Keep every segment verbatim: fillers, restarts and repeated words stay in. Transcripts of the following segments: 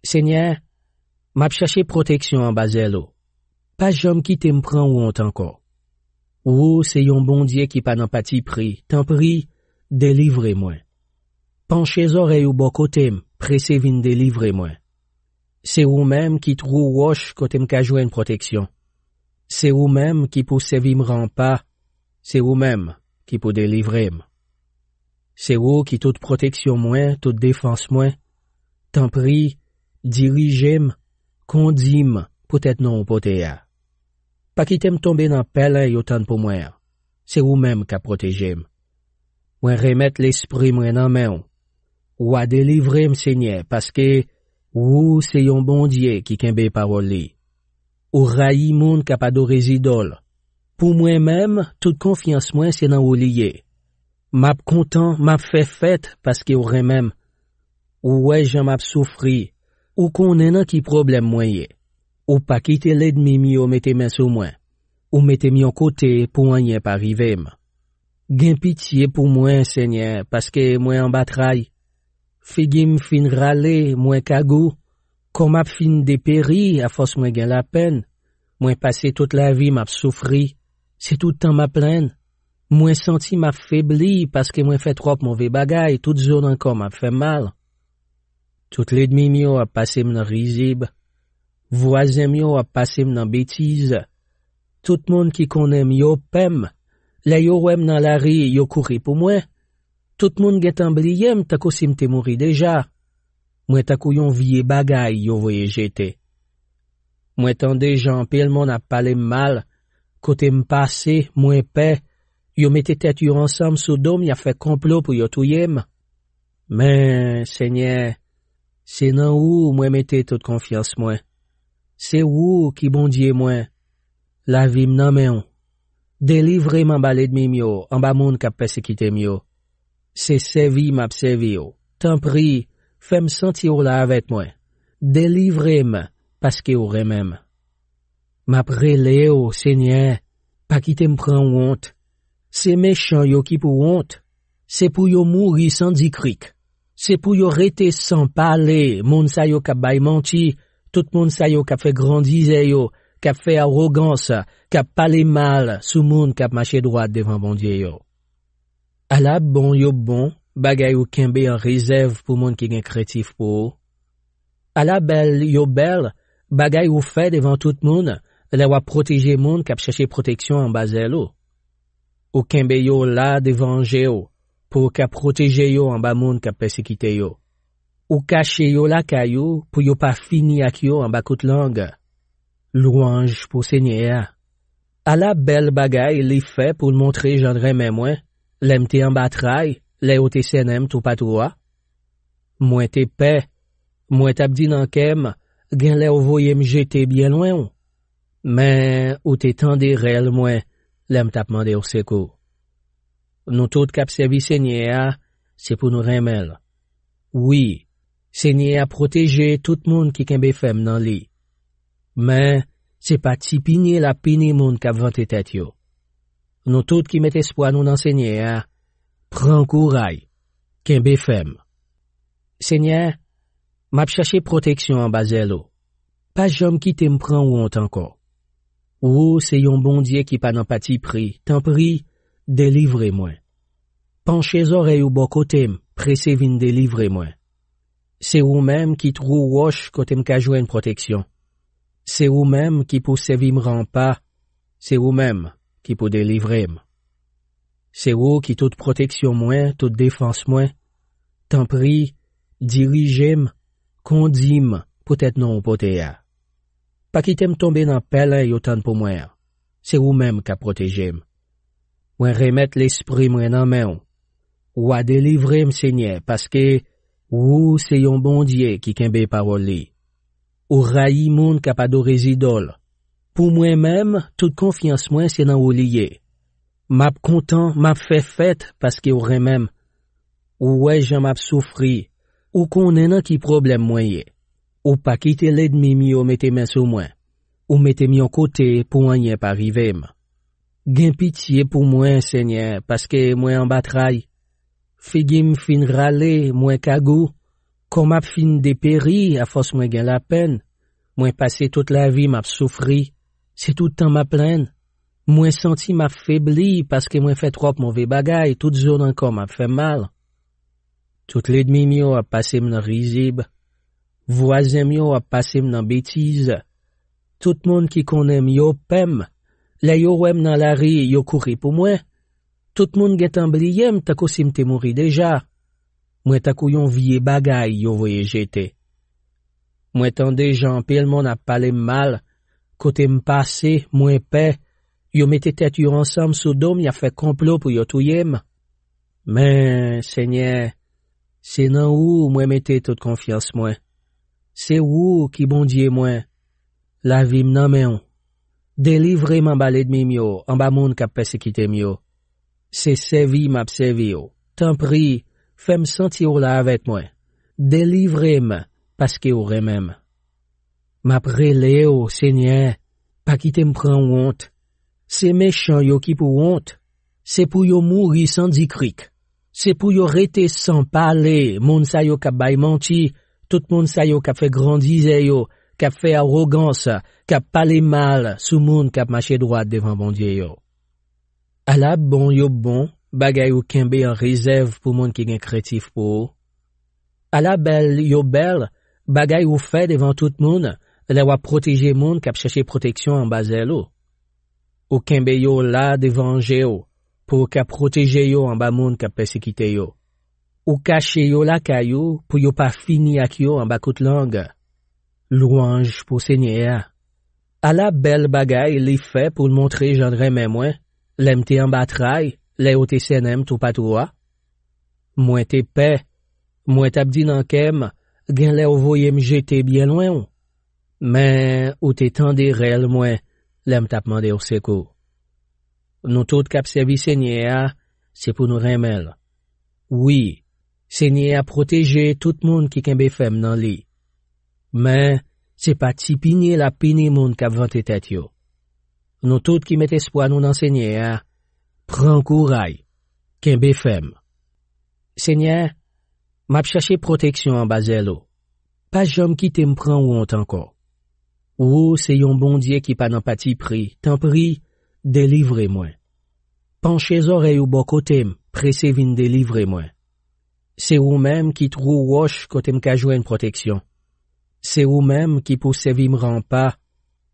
Senyè, m ap chache pwoteksyon anba zèl ou. Pa janm kite m pran wont ankò. Ou se yon Bondye ki pa nan patipri. Tanpri, delivre mwen. Panche zòrèy ou bò kote m, prese vin delivre mwen. Se ou menm ki twou wòch kote m ka jwenn pwoteksyon. Se ou menm ki pou sèvi m ranpa. Se ou menm ki pou delivre m. Se ou ki tout pwoteksyon mwen, tout defans mwen. Tanpri, dirije m, kondi m poutèt non ou pote a. Pa kite m tonbe nan pèlen yo tann pou mwen an. Se ou menm k ap pwoteje m. Mwen remèt lespri mwen nan men w. W a delivre m, Senyè, paske ou se yon Bondye ki kenbe pawòl li. Ou rayi moun k ap adore zidòl. Pou mwen menm, tout konfyans mwen se nan ou li ye. M ap kontan, m ap fè fèt paske w renmen m. Ou wè jan m ap soufri. Ou konnen nan ki pwoblèm mwen ye. Ou pa kite lènmi m yo mete men sou mwen. Ou mete m yon kote pou anyen pa rive m. Gen pitye pou mwen, Senyè, paske mwen anba tray. Figi m fin rale, mwen kagou. Kò m ap fin deperi afòs mwen gen lapenn. Mwen pase tout lavi m ap soufri. Se tout tan m ap plenn. Mwen santi m ap febli paske mwen fè twòp move bagay, tout zo nan kò m ap fè m mal. Tout lènmi m yo ap pase m nan rizib. Vwazen m yo ap pase m nan betiz. Tout moun ki konnen m yo pè m. Lè yo wè m nan lari, yo kouri pou mwen. Tout moun gentan bliye m tankou si m te mouri deja. Mwen tankou yon vye bagay yo voye jete. Mwen tande jan anpil moun ap pale m mal. Kote m pase, mwen pè. Yo mete tèt yo ansanm sou do m, y ap fè konplo pou yo touye m. Men, Senyè, se nan ou mwen mete tout konfyans mwen. Se ou ki Bondye mwen. Lavi m nan men w. Delivre m anba lènmi m yo, anba moun k ap pèsekite m yo. Se sèvi m ap sèvi w. Tanpri, fè m santi w la avèk mwen. Delivre m, paske w renmen m. M ap rele w, Senyè, pa kite m pran wont. Se mechan yo ki pou wont. Se pou yo mouri san di krik. Se pou yo rete san pale, moun sa yo k ap bay manti, tout moun sa yo k ap fè grandizè yo, k ap fè awogans, k ap pale mal sou moun k ap mache dwat devan Bondye yo. Ala bon yo bon, bagay ou kenbe an rezèv pou moun ki gen krentif pou ou. Ala bèl yo bèl, bagay ou fè devan tout moun, lè w ap pwoteje moun k ap chache pwoteksyon anba zèl ou. Ou kenbe yo la devan je w, pou w ka pwoteje yo anba moun k ap pèsekite yo. Ou kache yo lakay ou, pou yo pa fini ak yo anba kout lang. Lwanj pou Senyè a. Ala bèl bagay li fè pou l montre jan l renmen mwen, lè m te anba tray, lè yo te sènen m toupatou a. Mwen te pè, mwen t ap di nan kè m, genlè w voye m jete byen lwen w. Men, ou te tande rèl mwen lè m t ap mande w sekou. Nou tout k ap sèvi Senyè a, se pou nou renmen l. Wi, Senyè a pwoteje tout moun ki kenbe fèm nan li. Men, se pa tipini l ap pini moun k ap vante tèt yo. Nou tout ki met espwa nou nan Senyè a, pran kouray, kenbe fèm. Senyè, m ap chache pwoteksyon anba zèl ou. Pa janm kite m pran wont ankò. Ou se yon Bondye ki pa nan patipri, tanpri, delivre mwen. Panche zòrèy ou bò kote m, prese vin delivre mwen. Se ou menm ki twou wòch kote m ka jwenn pwoteksyon. Se ou menm ki pou sèvi m ranpa. Se ou menm ki pou delivre m. Se ou ki tout pwoteksyon mwen, tout defans mwen. Tanpri, dirije m, kondi m poutèt non ou pote a. Pa kite m tonbe nan pèlen yo tann pou mwen an. Se ou menm k ap pwoteje m. Mwen remèt lespri mwen nan men w. W a delivre m, Senyè, paske ou se yon Bondye ki kenbe pawòl li. Ou rayi moun k ap adore zidòl. Pou mwen menm, tout konfyans mwen se nan ou li ye. M ap kontan, m ap fè fèt paske w renmen m. Ou wè jan m ap soufri. Ou konnen nan ki pwoblèm mwen ye. Ou pa kite lènmi m yo mete men sou mwen. Ou mete m yon kote pou anyen pa rive m. Gen pitye pou mwen, Senyè, paske mwen anba tray. Figi m fin rale, mwen kagou. Kò m ap fin deperi afòs mwen gen lapenn. Mwen pase tout lavi m ap soufri. Se tout tan m ap plenn. Mwen santi m ap febli paske mwen fè twòp move bagay, tout zo nan kò m ap fè m mal. Tout lènmi m yo ap pase m nan rizib. Vwazen m yo ap pase m nan betiz. Tout moun ki konnen m yo pè m. Lè yo wè m nan lari, yo kouri pou mwen. Tout moun gentan bliye m tankou si m te mouri deja. Mwen tankou yon vye bagay yo voye jete. Mwen tande jan anpil moun ap pale m mal. Kote m pase, mwen pè. Yo mete tèt yo ansanm sou do m, y ap fè konplo pou yo touye m. Men, Senyè, se nan ou mwen mete tout konfyans mwen. Se ou ki Bondye mwen. Lavi m nan men w. Delivre m anba lènmi m yo, anba moun k ap pèsekite m yo. Se sèvi m ap sèvi w. Tanpri, fè m santi w la avèk mwen. Delivre m, paske w renmen m. M ap rele w, Senyè, pa kite m pran wont. Se mechan yo ki pou wont. Se pou yo mouri san di krik. Se pou yo rete san pale, moun sa yo k ap bay manti, tout moun sa yo k ap fè grandizè yo, k ap fè awogans, k ap pale mal sou moun k ap mache dwat devan Bondye yo. Ala bon yo bon, bagay ou kenbe an rezèv pou moun ki gen krentif pou ou. Ala bèl yo bèl, bagay ou fè devan tout moun, lè w ap pwoteje moun k ap chèche pwoteksyon anba zèl ou. Ou kenbe yo la devan je w, pou w ka pwoteje yo anba moun k ap pèsekite yo. Ou kache yo lakay ou, pou yo pa fini ak yo anba kout lang. Lwanj pou Senyè a. Ala bèl bagay li fè pou l montre jan l renmen mwen, lè m te anba tray, lè yo te sènen m toupatou a. Mwen te pè, mwen t ap di nan kè m, genlè w voye m jete byen lwen w. Men ou te tande rèl mwen lè m t ap mande w sekou. Nou tout k ap sèvi Senyè a, se pou nou renmen l. Wi, Senyè a pwoteje tout moun ki kenbe fèm nan li. Men, se pa ti pini l ap pini moun k ap vante tèt yo. Nou tout ki met espwa nou nan Senyè a, pran kouray, kenbe fèm. Senyè, m ap chache pwoteksyon anba zèl ou. Pa janm kite m pran wont ankò. Ou se yon Bondye ki pa nan patipri, tanpri, delivre mwen. Panche zòrèy ou bò kote m, prese vin delivre mwen. Se ou menm ki twou wòch kote m ka jwenn pwoteksyon. Se ou menm ki pou sèvi m ranpa.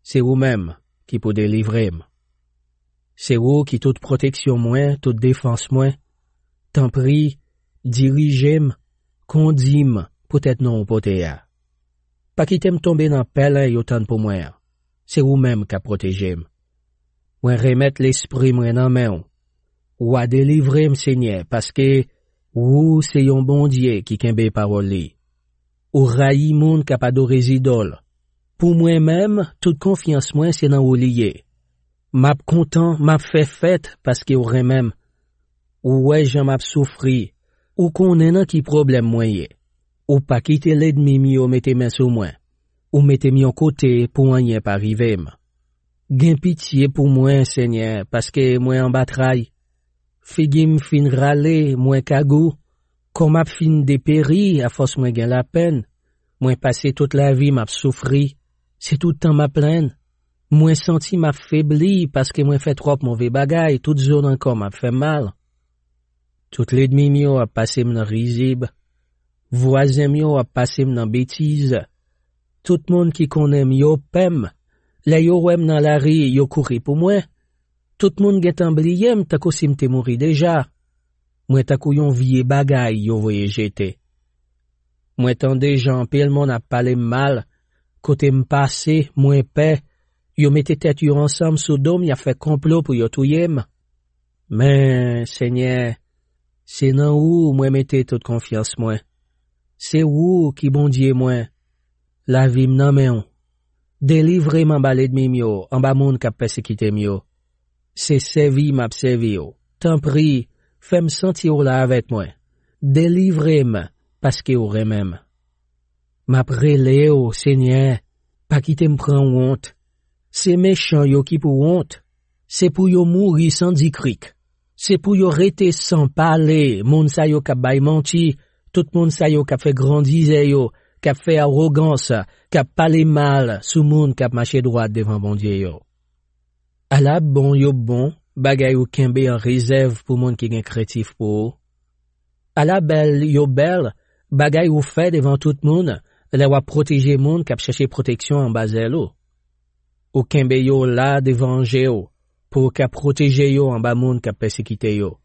Se ou menm ki pou delivre m. Se ou ki tout pwoteksyon mwen, tout defans mwen. Tanpri, dirije m, kondi m poutèt non w pote a. Pa kite m tonbe nan pèlen yo tann pou mwen an. Se ou menm k ap pwoteje m. Mwen remèt lespri mwen nan men w. W a delivre m, Senyè, paske ou se yon Bondye ki kenbe pawòl li. Ou rayi moun k ap adore zidòl. Pou mwen menm, tout konfyans mwen se nan ou li ye. M ap kontan, m ap fè fèt paske w renmen m. Ou wè jan m ap soufri. Ou konnen nan ki pwoblèm mwen ye. Ou pa kite lènmi m yo mete men sou mwen. Ou mete m yon kote pou anyen pa rive m. Gen pitye pou mwen, Senyè, paske mwen anba tray. Figi m fin rale, mwen kagou. Kò m ap fin deperi afòs mwen gen lapenn. Mwen pase tout lavi m ap soufri. Se tout tan m ap plenn. Mwen santi m ap febli paske mwen fè twòp move bagay, tout zo nan kò m ap fè m mal. Tout lènmi m yo ap pase m nan rizib. Vwazen m yo ap pase m nan betiz. Tout moun ki konnen m yo pè m. Lè yo wè m nan lari, yo kouri pou mwen. Tout moun gentan bliye m tankou si m te mouri deja. Mwen tankou yon vye bagay yo voye jete. Mwen tande jan anpil moun ap pale m mal. Kote m pase, mwen pè. Yo mete tèt yo ansanm sou do m, y ap fè konplo pou yo touye m. Men, Senyè, se nan ou mwen mete tout konfyans mwen. Se ou ki Bondye mwen. Lavi m nan men w. Delivre m anba lènmi m yo, anba moun k ap pèsekite m yo. Se sèvi m ap sèvi w. Tanpri, fè m santi w la avèk mwen. Delivre m, paske w renmen m. M ap rele w, Senyè, pa kite m pran wont. Se mechan yo ki pou wont. Se pou yo mouri san di krik. Se pou yo rete san pale, moun sa yo k ap bay manti, tout moun sa yo k ap fè grandizè yo, k ap fè awogans, k ap pale mal sou moun k ap mache dwat devan Bondye yo. Ala bon yo bon bagay ou kenbe an rezèv pou moun ki gen krentif pou ou. Ala bèl yo bèl bagay ou fè devan tout moun lè w ap pwoteje moun k ap chèche pwoteksyon anba zèl ou. Ou kenbe yo la devan je w pou w ka pwoteje yo anba moun k ap pèsekite yo.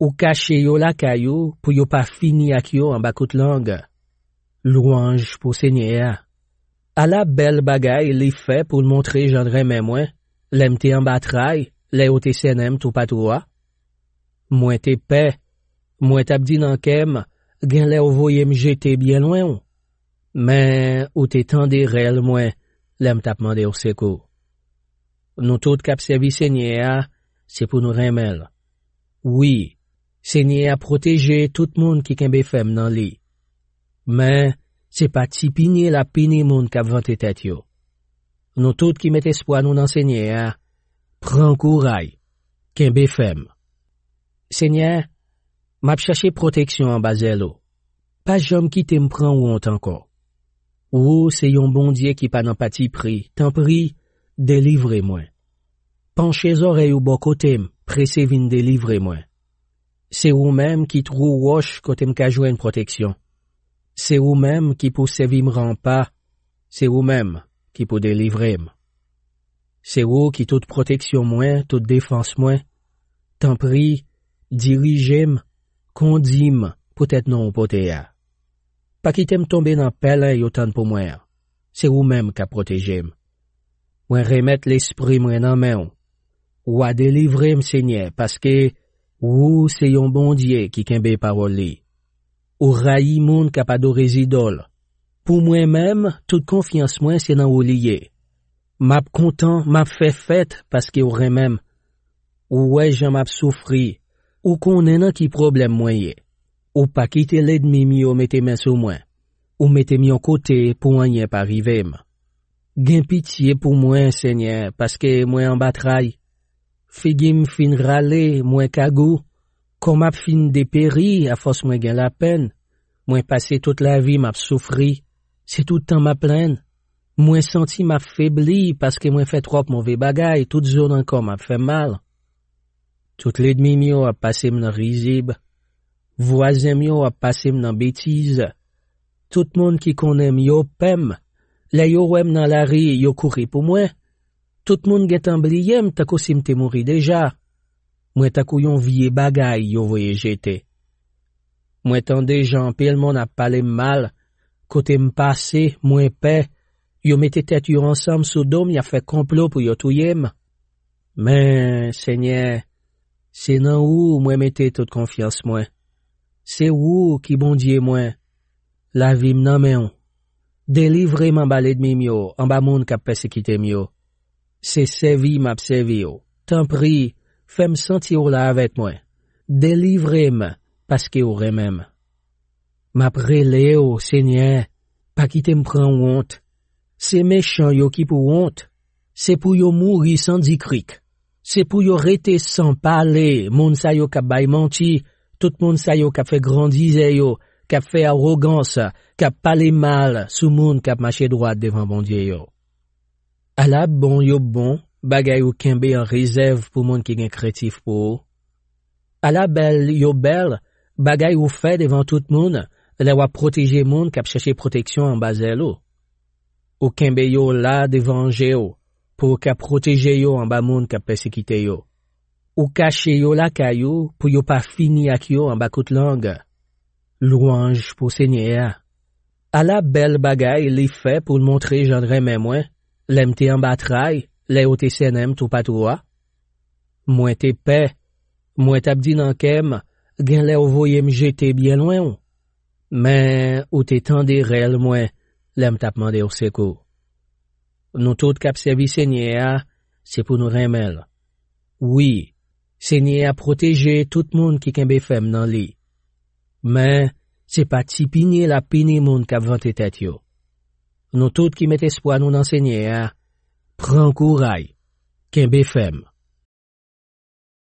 Ou kache yo lakay ou pou yo pa fini ak yo anba kout lang. Lwanj pou Senyè a! Ala bèl bagay li fè pou l montre jan l renmen mwen lè m te anba tray, lè yo te sènen m toupatou a! Mwen te pè, mwen t ap di nan kè m, genlè w voye m jete byen lwen w. Men ou te tande rèl mwen lè m t ap mande w sekou. Nou tout k ap sèvi Senyè a, se pou nou renmen l. Wi, Senyè a pwoteje tout moun ki kenbe fèm nan li. Men, se pa ti pini l ap pini moun k ap vante tèt yo. Nou tout ki met espwa nou nan Senyè a, pran kouray, kenbe fèm. Senyè, m ap chache pwoteksyon anba zèl ou. Pa janm kite m pran wont ankò. Ou se yon Bondye ki pa nan patipri, tanpri, delivre mwen. Panche zòrèy ou bò kote m, prese vin delivre mwen. Se ou menm ki twou wòch kote m ka jwenn pwoteksyon. Se ou menm ki pou sèvi m ranpa, se ou menm ki pou delivre m. Se ou ki tout pwoteksyon mwen, tout defans mwen. Tanpri, dirije m, kondi m poutèt non w pote a. Pa kite m tonbe nan pèlen yo tann pou mwen an. Se ou menm k ap pwoteje m. Mwen remèt lespri mwen nan men w. W a delivre m, Senyè, paske ou se yon Bondye ki kenbe pawòl li. Ou rayi moun k ap adore zidòl. Pou mwen menm, tout konfyans mwen se nan ou li ye. M ap kontan, m ap fè fèt paske w renmen m. Ou wè jan m ap soufri. Ou konnen nan ki pwoblèm mwen ye. Ou pa kite lènmi m yo mete men sou mwen. Ou mete m yon kote pou anyen pa rive m. Gen pitye pou mwen, Senyè, paske mwen anba tray. Figi m fin rale, mwen kagou. Kò m ap fin deperi afòs mwen gen lapenn. Mwen pase tout lavi m ap soufri. Se tout tan m ap plenn. Mwen santi m ap febli paske mwen fè twòp move bagay, tout zo nan kò m ap fè m mal. Tout lènmi m yo ap pase m nan rizib. Vwazen m yo ap pase m nan betiz. Tout moun ki konnen m yo pè m. Lè yo wè m nan lari, yo kouri pou mwen. Tout moun gentan bliye m tankou si m te mouri deja. Mwen tankou yon vye bagay yo voye jete. Mwen tande jan anpil moun ap pale m mal. Kote m pase, mwen pè. Yo mete tèt yo ansanm sou do m, y ap fè konplo pou yo touye m. Men, Senyè, se nan ou mwen mete tout konfyans mwen. Se ou ki Bondye mwen. Lavi m nan men w. Delivre m anba lènmi m yo, anba moun k ap pèsekite m yo. Se sèvi m ap sèvi w. Tanpri, fè m santi w la avèk mwen. Delivre m, paske w renmen m. M ap rele w, Senyè, pa kite m pran wont. Se mechan yo ki pou wont. Se pou yo mouri san di krik. Se pou yo rete san pale, moun sa yo k ap bay manti, tout moun sa yo k ap fè grandizè yo, k ap fè awogans, k ap pale mal sou moun k ap mache dwat devan Bondye yo. Ala bon yo bon bagay ou kenbe an rezèv pou moun ki gen krentif pou ou. Ala bèl yo bèl bagay ou fè devan tout moun lè w ap pwoteje moun k ap chèche pwoteksyon anba zèl ou. Ou kenbe yo la devan je w pou w ka pwoteje yo anba moun k ap pèsekite yo. Ou kache yo lakay ou pou yo pa fini ak yo anba kout lang. Lwanj pou Senyè a! Ala bèl bagay li fè pou l montre jan l renmen mwen lè m te anba tray, lè yo te sènen m toupatou a! Mwen te pè, mwen t ap di nan kè m, genlè w voye m jete byen lwen w. Men ou te tande rèl mwen lè m t ap mande w sekou. Nou tout k ap sèvi Senyè a, se pou nou renmen l. Wi, Senyè a pwoteje tout moun ki kenbe fèm nan li. Men, se pa ti pini l ap pini moun k ap vante tèt yo. Nou tout ki met espwa nou nan Senyè a, pran kouray, kenbe fèm.